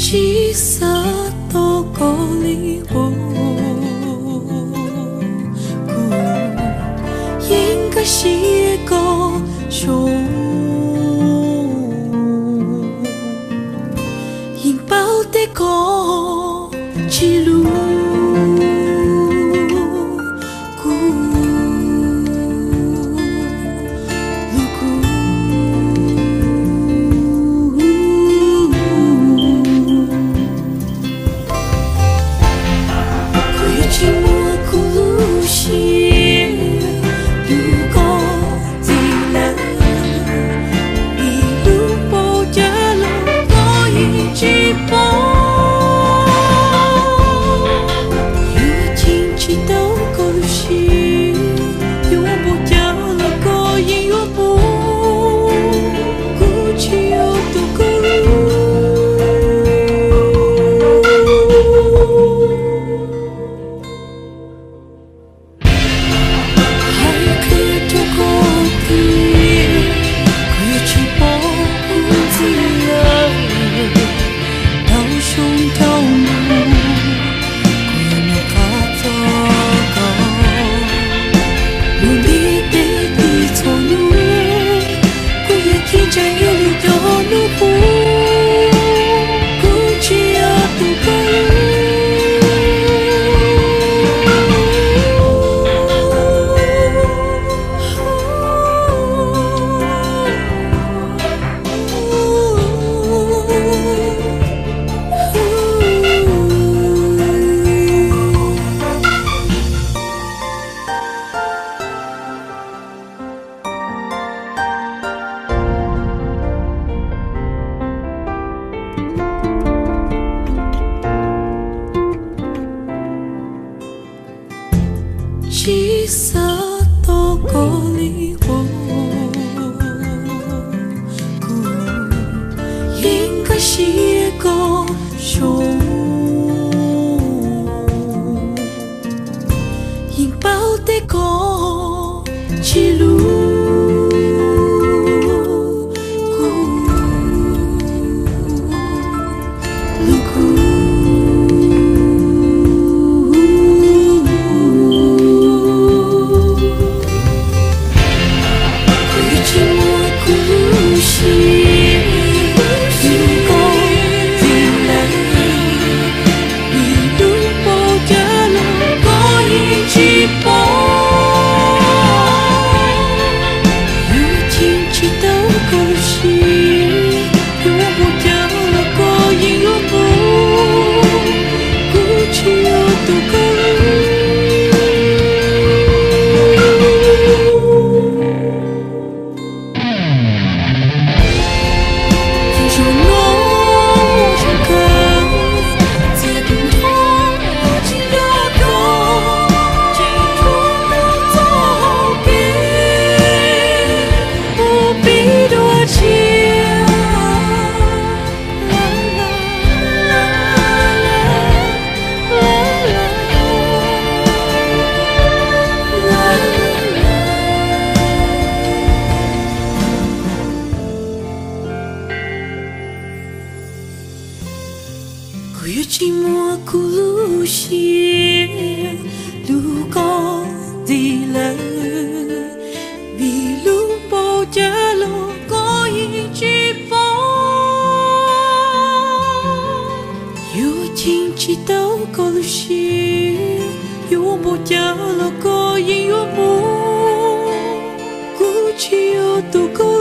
Tsis xav tau koj li os, kuv yeej nkag siab koj zoo, yeej paub tias koj tsis hlub kuv, hlub kuv. Kuv yuav tsis muab kuv lub siab rau koj ntxiv lawm, vim hlub npaum cas los koj yeej tsis pom. Yuav cheem tsis tau koj lub siab, yuav npaum cas los koj yeej yuav mus, kuv tsis yuav tau koj lub. Hais qhia rau koj tias koj yuav tsis pom kuv ntxiv lawm. Dhau xyoo dhau mus, kuv yuav nco qab txog koj. Lub ntiaj teb tib txhia hnub, kuv yuav tib tsa ib lub cov hnub qub, kuv tsis yuav tau koj. Tsis xav tau koj li os, kuv yeej nkag siab koj zoo, yeej paub tias koj tsis hlub kuv, hlub kuv. Kuv yuav tsis muab kuv lub siab rau koj ntxiv lawm, vim hlub npaum cas los koj yeej tsis pom. Yuav cheem tsis tau koj lub siab, yuav npaum cas los koj yeej yuav mus, kuv tsis yuav tau koj lub. Zaum no zoo kawg, txia tus nrho tsis nrog koj, tseem tshuav koj txoj hau kev mus pib dua tshiab. Kuv yuav tsis muab kuv lub siab rau koj ntxiv lawm, vim hlub npaum cas los koj yeej tsis pom. Yuav cheem tsis tau koj lub siab, yuav npaum cas los koj yeej yuav mus, kuv tsis yuav tau koj.